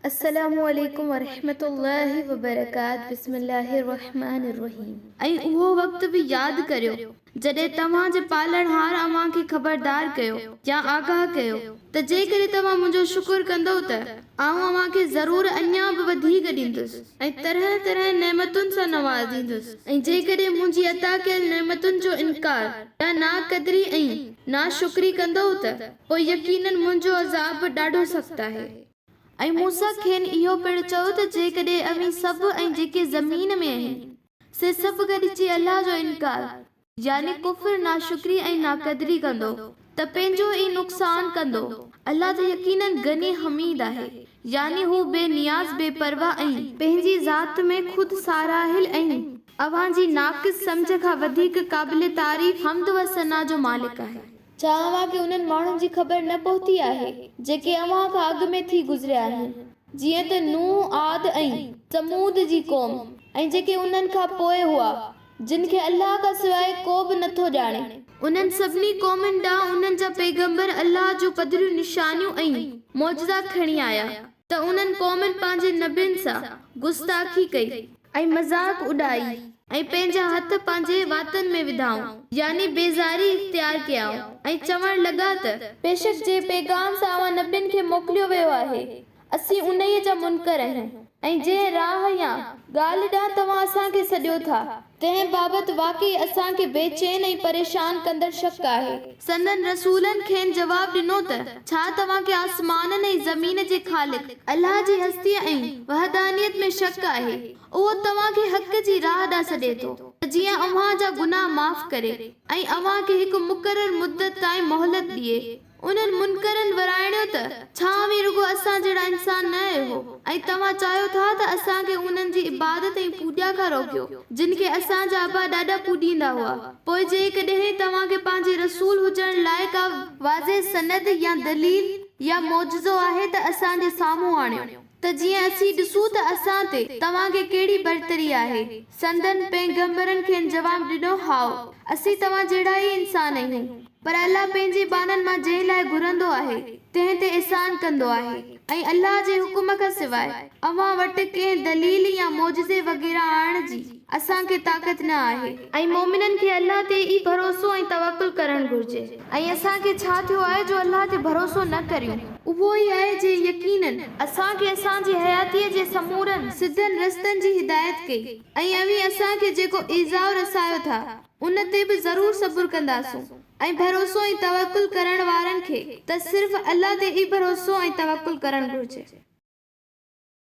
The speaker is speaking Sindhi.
السلام عليڪم ورحمة الله وبرڪاته بسم الله الرحمٰن الرحيم. ۽ اهو وقت به ياد ڪريو جڏهن توهان جي پالڻهار اوهان کي خبردار ڪيو يا آگاهه ڪيو ته جيڪڏهن توهان منهنجو شڪر ڪندؤ ته آئون اوهان کي ضرور اڃا به وڌيڪ ڏيندس ۽ طرح طرح نعمتن سان نوازيندس ۽ جيڪڏهن منهنجي عطا ڪيل نعمتن جو انڪار يا ناقدري ۽ ناشڪري ڪندؤ ته پوء يقيناً منهنجو عذاب به ڏاڍو سخت آهي. ۽ موسيٰ کين اهو پڻ چيو ته جيڪڏهن اوهين سڀ ۽ جيڪي زمين ۾ آهن، سي سڀ گڏجي الله جو انڪار، يعني ڪفر، ناشڪري ۽ ناقدري، ڪندو ته پنهنجو ئي نقصان ڪندو، الله ته يقيناً غني حميد آهي، يعني هو بي نياز، بي پرواهه ۽. پنهنجي ذات ۾ خود ساراهيل ۽ اوهان جي ناقص سمجهه کان وڌيڪ قابل تعريف حمد و ثنا جو مالڪ آهي. ڇا اوهان کي انهن ماڻهن جي خبر نه پهتي آهي، جيڪي اوهان کان اڳ ۾ ٿي گذريا آهن، جيئن ته نوح، عاد ۽ ثمود جي قوم، ۽ جيڪي انهن کان پوء هئا، جن کي الله کان سواء ڪو به نه ٿو ڄاڻي. انهن سڀني قومن ڏانهن انهن جا پيغمبر الله جون پڌريون نشانيون ۽ معجزا کڻي آيا، ته انهن قومن پنهنجي نبين سان گستاخي ڪئي. ۽ مذاق اڏائي ۽ پنهنجا هٿ پنهنجي واتن ۾ وڌائون، يعني بيزاري اختيار ڪيائون، ۽ چوڻ لڳا ته. بيشڪ جنهن پيغام سان اوهان نبين کي موڪليو ويو آهي، اسين انهيء جا منڪر آهيون، ۽ جنهن راهه يا ڳالهه ڏانهن توهان اسان کي سڏيو ٿا، تنهن بابت واقعي اسان کي بيچين ۽ پريشان ڪندڙ شڪ آهي. سندن رسولن کين جواب ڏنو ته، ڇا توهان کي آسمانن ۽ زمين جي خالق الله جي هستيء ۽ وحدانيت ۾ شڪ آهي؟ اهو توهان کي حق جي راهه ڏانهن سڏي ٿو ته جيئن اوهان جا گناهه معاف ڪري ۽ اوهان کي هڪ مقرر مدت تائين مهلت ڏئي. انهن منڪرن وراڻيو ته، ڇا اوهين رڳو اسان جهڙا انسان نه آهيو ۽ توهان چاهيو ٿا ته اسان کي انهن جي عبادت ۽ پوڄا کان روڪيو، جن کي اسان جا ابا ڏاڏا پوڄيندا هئا؟ پوء جيڪڏهن توهان کي پنهنجي رسول هجڻ لاء ڪا واضح سند يا دليل يا معجزو آهي ته اسان جي سامهون آڻيو. ته جيئن اسين ڏسون ته اسان تي توهان کي ڪهڙي برتري آهي. سندن پيغمبرن کين جواب ڏنو، هائو، اسين توهان جهڙا ئي انسان آهيون، پر الله پنهنجي ٻانهن مان جنهن لاء گهرندو آهي، تنهن تي احسان ڪندو آهي ۽ الله جي حڪم کان سواء اوهان وٽ ڪنهن دليل يا معجزي وغيره آڻڻ جي اسان کي طاقت نه آهي. ۽ مؤمنن کي الله تي ئي ڀروسو ۽ توڪل ڪرڻ گهرجي. ۽ اسان کي ڇا ٿيو آهي جو الله تي ڀروسو نه ڪريون؟ اهو ئي آهي جنهن يقيناً اسان کي اسان جي حياتيء جي سمورن سڌن رستن جي هدايت ڪئي ۽ اوهين اسان کي جيڪو ايذاء رسايو ٿا ان تي به ضرور صبر ڪنداسون ۽ ڀروسو ۽ توڪل ڪرڻ وارن کي ته صرف الله تي ئي ڀروسو ۽ توڪل ڪرڻ گهرجي.